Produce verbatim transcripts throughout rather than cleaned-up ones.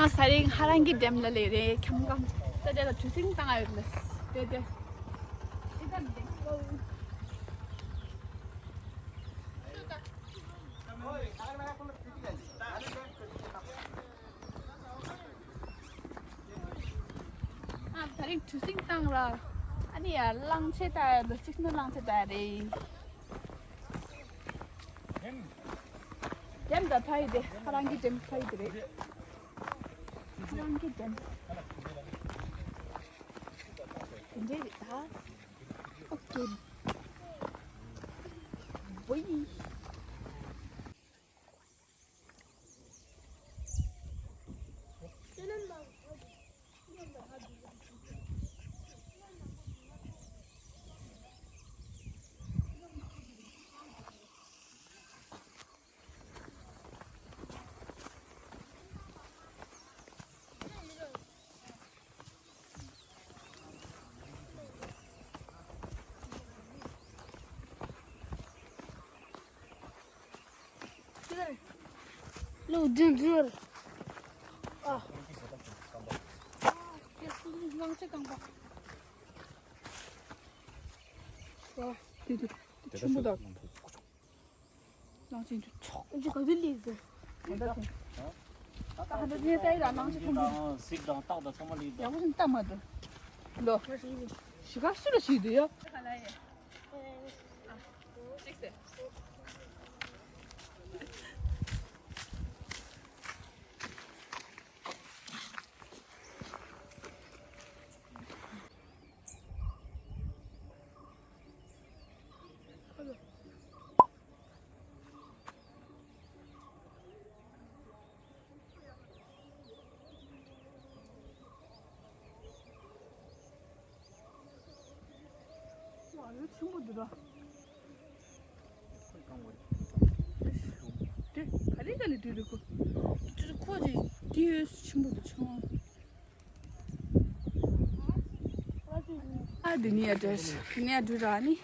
ང་ས་རིང་ཧ་རང་གི་ཌེམ་ལ་སླེབས་རེད། ཁྱམ་ཁམ་ད་དེ་ལ་གྲུ་གཟིངས་བཏང་ཡོད་ལ། དེ་དེ་དེ་ད་འདི་ཨ་ད་རིང་གྲུ་གཟིངས་བཏང་ར། ཨ་ནི་ཡ་གླང་ཆེན་ལྟ་ཡ་ལ་གཅིག་ནི་གླང་ཆེན་ལྟ་ཡ་རེད། ཌེམ་ད་ཕ་ཡི་དེ་ཧ་རང་གི་ཌེམ་ཕ་ཡི་དེ་རེད། ཧ་རང་གི་ཌེམ་དེ་འདྲས་རེད་ད། ཨོ་ཀེ། བོའི། ལོ་བདུན་ཟེར། ཨ། ལོ་ཆེན་རྐང་པ། ཨ། དེ་དེ་དེ་ཆེན་པོ་དང་། གླང་ཆེན་དུ་ཆོག་ཅི་ག་དུས་ལས་ཟེར། ད་ད་ད་ད་ནས་ད་ཡི་ལ་གླང་ཆེན་ཐུང་ཐུང་། གཟིག་དང་སྟག་དང་ཚང་མ་ལས་ཡག་པོ་ཞིག་ལྟ་མ་འདུག་ལོ། ཞི་ག་སུ་ལ་ཞིག་འདུག་ཡ། ཆེན་པོ་འདུག་ར། དེ་ག་ལེ་ག་ལེ་འདུག་རེད་ཁོ། ཁོ་ཅིག་དེ་ཆེན་པོ་འདུག་ཆུང་། ཨ་དེ་ནས་ཡར་འགྲོ། དེ་ནས་ཡར་འགྲོ་ར་ནི།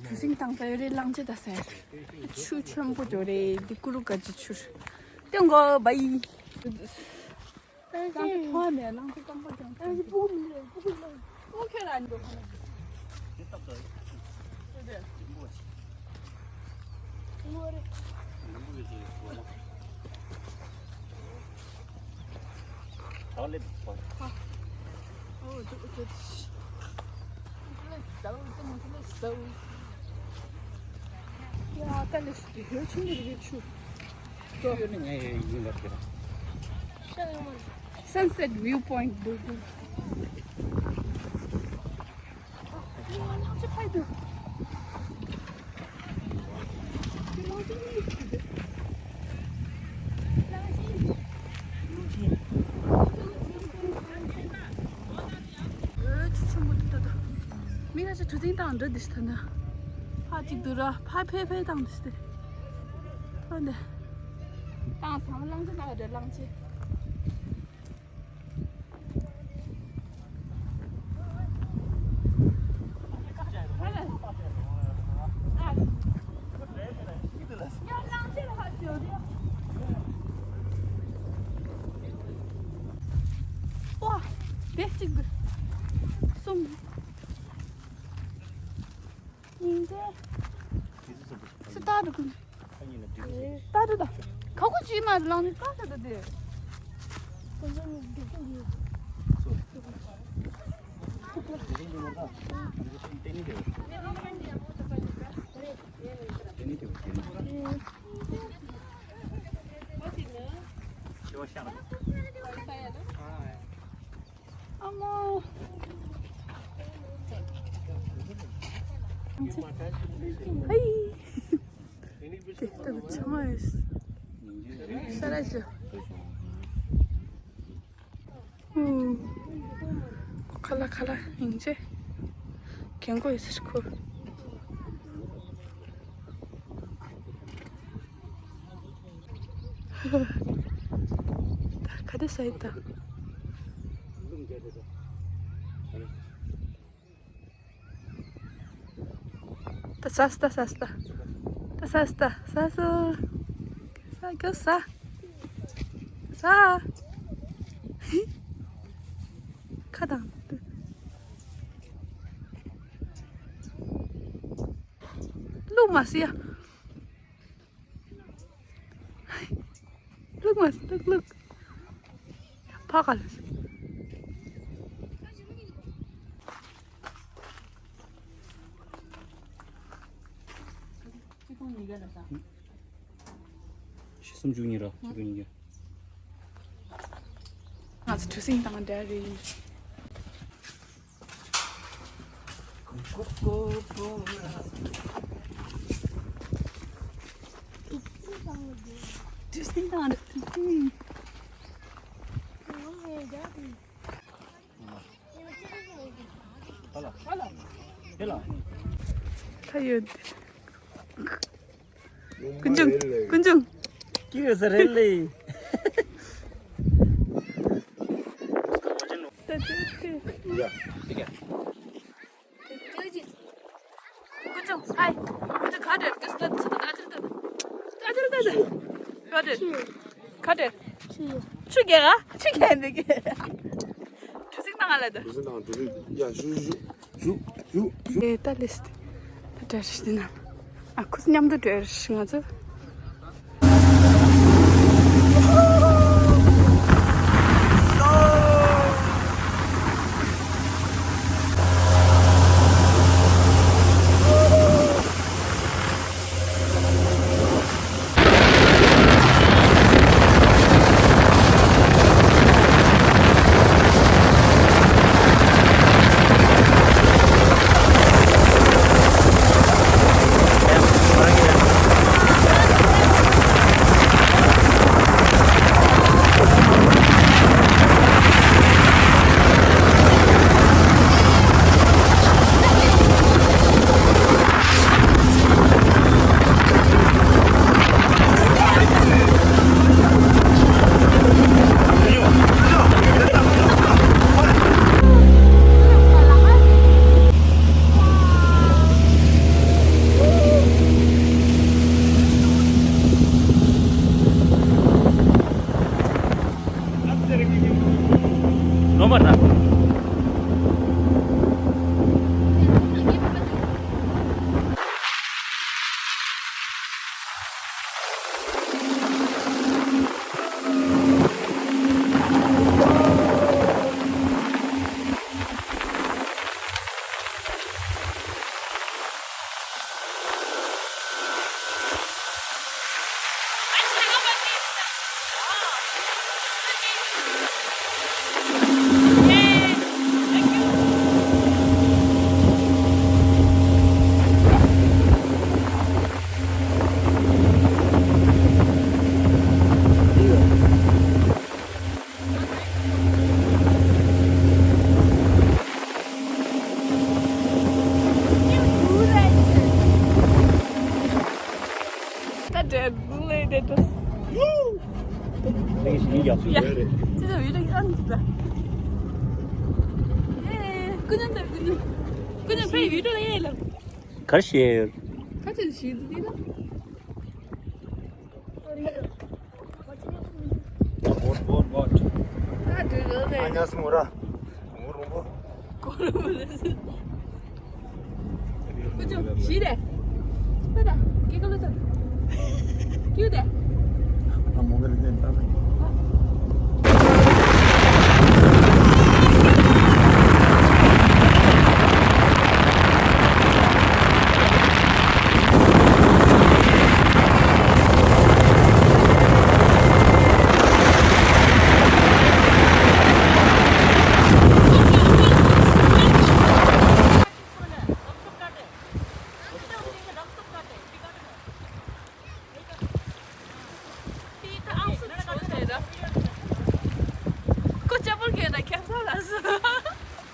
གྲུ་གཟིངས་བཏང་ས་ཡོད་རེད། གླང་ཆེན་ལྟ་ས་ཡོད་རེད། ཆུ་ཆེན་པོ་འགྲོ་རེད། འདི་ཀུ་རུ་ག་ཅི་ཆུར། ཏེང་གོ་བའི། གླང་ཆེན་ཐོག་ནས་གླང་ཆེན་རྐང་པ་ཀྱང་ཐོན། སྤུ་གུ་མི་ལ་སྤུ་གུ་ལ། སྤུ་གུ་ཁྱོད་ལ་འགྲོ་ཁ་ན། དེ་ལྟ་ལྟ། དེ་དེ། རིང་པོ་ཆེ། ཨོ་རེད། ནམ་བུ་གི་ཅིག་ཡོད་ན། ད་ལེབ་པ། ཨོ་ཅོ་ཅོ། ཡ་ད་ལེ་སི་ཡོད་ཆུང་གི་རིགས་ཆུ། ཡོད་ནི་ངས་ཡིན་ལབ་ཀྱི་ར། Sunset View Point འདུག་འོད་ཆེན་པོ་འདུག་ད་ལྟ། མི་ཁ་ཤས་གྲུ་གཟིངས་བཏང་འདྲ་འདི་ཤི་ཐ་ན། ཕ་གཅིག་འདུག་ར། ཕ་ཕེ་ཕེ་བཏང་འདི་ཤི་སྟེ། ཐོན་ཏེ། བཏང་ཚང་མ་གླང་ཆེན་ལྟ་ག་འདྲ་གླང་ཆེན། ཨོ། དེ་གཅིག་གསུམ། ཉིན་དེ། སུ་ལྟ་འགྲོ་གི། ལྟ་འགྲོ་ད། ཁ་ཁོ་ཅི་མ་ལང་ནི་ལྟ་འགྲོ་ད་དེ། ཨ་མ། ཧེ། དེ་ལྟ་བུ་ཆ་མ་ཡོད། ས་ར་ཞུ། ཁ་ལ་ཁ་ལ་ཡིན་ཅེ། གན་གོ་ཡོད་ཟེར་ཁོ། ད་ག་དེ་ཟ་ཡི་ད། ད་ཟ་ཟ་ད་ཟ་ཟ་ད། ད་ཟ་ཟ་ཟ་ཟ། ཟ་ཁྱོད་ཟ། ཟ། དང་། བླུག་མ་སྲིད་ཡ། བླུག་མ་སྲིད། བླུག་བླུག་ཕ་ག་ལ། ཆིག་སྟོང་ཉིས་བརྒྱ་ལ་ས། ཆིག་སུམ་ཅུ་གཉིས་ར། ཆིག་སྟོང་ཉིས་བརྒྱ། ང་ཚོ་གྲུ་གཟིངས་དང་འདྲ་རེད། གྲུ་གཟིངས་དང་འདྲ་རེད། ད་ཡོད། ཀུན་འབྱུང་། ཀུན་འབྱུང་། ཀྱི་ཡོད་ས་རེད་ལེ། ཀུན་འབྱུང་། ཧའི། ཀུན་འབྱུང་། ཧའི། ཀུན་འབྱུང་། ག་རེ་རེད། ཀུན་འབྱུང་། ད་ཅི་རེད། ད་ཅི་རེད། ག་རེ་རེད། ག་རེ་རེད། ཆུ་རྒྱག་ག་ཆུ་རྒྱག་འདི་གི། གྲུ་གཟིངས་བཏང་ང་ལ་ད། གྲུ་གཟིངས་བཏང་། གྲུ་གཟིངས། ཡ། ཞུ་ཞུ་ཞུ། ཞུ་ཞུ་ཞུ། ཨེ། ད་ལེས་ཏེ། ད་བྲེལ་ཞིག་ན། ཨ་ཁུ་མཉམ་དུ་བྲེལ་ཞིག་ང་ཚོ། ནོར་མ་ར། ད་འདྲ་ལས་དེ་ཏོ། ཡ། ཅི་ལ་བི་ཌིའོ་ཨན་འདུག་ད། ཨེ། ཀུན་ཉམས་དང་ཀུན་ཉམས། ཀུན་ཉམས་ཕའི་བི་ཌིའོ་ལ་ཡེ་ལ། གར་ཤེས། ཁ་ཆེ་ཞིག་འདུག་ད། What, what, what? ད་འདྲ་ལས། ཨ་ཉ་སི་མོ་ར། མོ་རོང་པོ། ཀོ་རོ་མོ་ལ་སི། ཀུ་ཅོ་ཞི་རེད། ད་ད་ཀི་ཀ་ལོ་ད། ཀྱུ་དེ། ཨ་མོ་ག་ལི་ཏན་ད།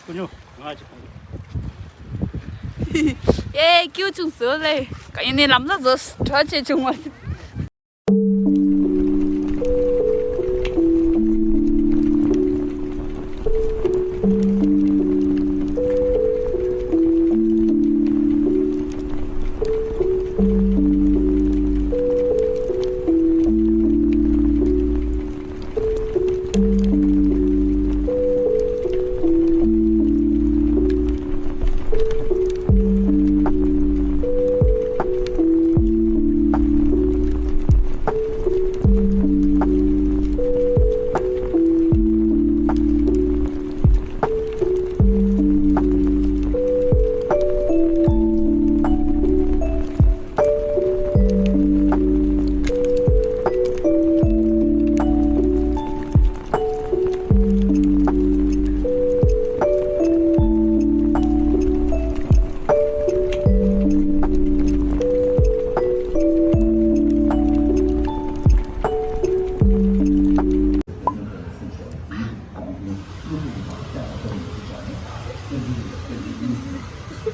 ཀུ་ཉོ། ང་ཅིག་ཁོང་། ཡེ། ཀྱུ་ཆུང་སོ་ལེ། ཀ་ཡིན་ནི་ལམ་ལ་ཟོས་གྲོ་ཆེ་ཆུང་མ།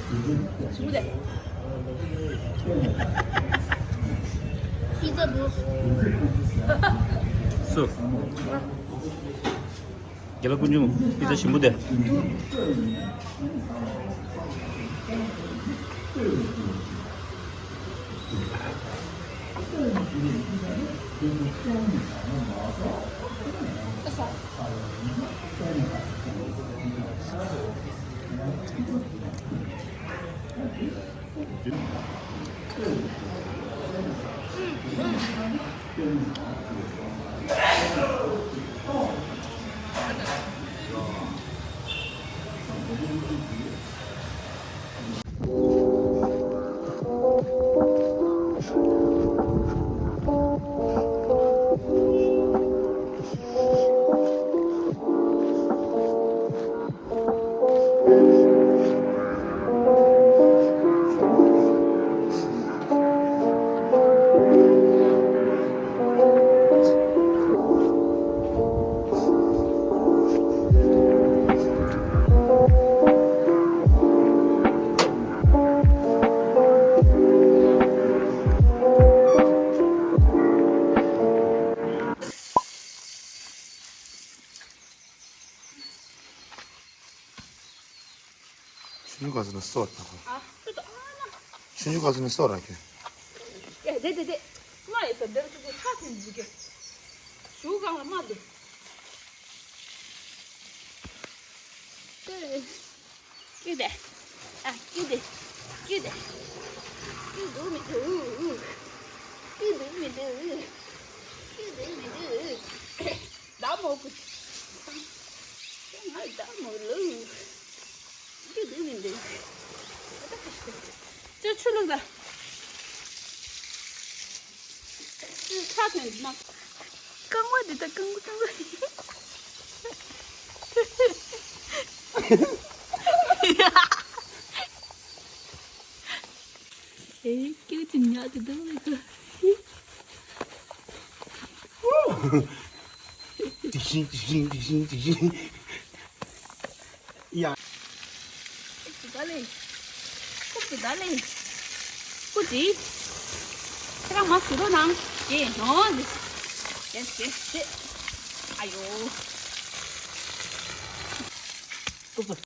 ཞིམ་པོ་དེ། Pizza Bros. སུ། རྒྱལ་བ་ཀུན་འབྱུང་། པི་ཙ་ཞིམ་པོ་དེ། ཤིང་ཀ་ཟེར་ན་སོ་ར་ཁྱོད། ཨ། ཤིང་ཀ་ཟེར་ན་སོ་ར་ཁྱོད། ཨེ། དེ་དེ་དེ། ང་ཡི་སོ་འདིར་ཚུགས་ཚུགས་ཚ་ཐུན་འཇིག་གི། ཞུ་གང་ལ་མ་འདུག་ཀྱུ་དེ། ཨ། ཀྱུ་དེ། ཀྱུ་དེ། ཀྱུ་འདུག་མི་འདུག་ཀྱུ་འདུག་མི་འདུག་ཀྱུ་འདུག་མི་འདུག་ད་མོ་ཀུ། ང་ད་མོ་ལུ། འདི་འདི་མི་འདུག་ཨ་ད་ཁ་ཤི། ཅོ་ཆུ་ལུག་ད། ཆུ་ཚ་ཐོན་མ། རྐང་བ་འདི་ད་རྐང་བ་རྐང་བ། ཨེ། ཀྱུ་ཅི་ཉག་ཅི་འདུག་མི་འདུག་ཏིག་ཤིང་ཏིག་ཤིང་ཏིག་ཤིང་ཏིག་ཤིང་། ཡ། ཏིག་ཏིག་ལེ། ཏིག་ཏིག་ལེ། ཀུ་ཅི། ཁྱེད་རང་མ་ཞུ་རོགས་གནང་། ཀྱེ་ནོ། ཡེ་ཡེ་ཡེ། ཨ་ཡོ། ཏོག་ཙམ་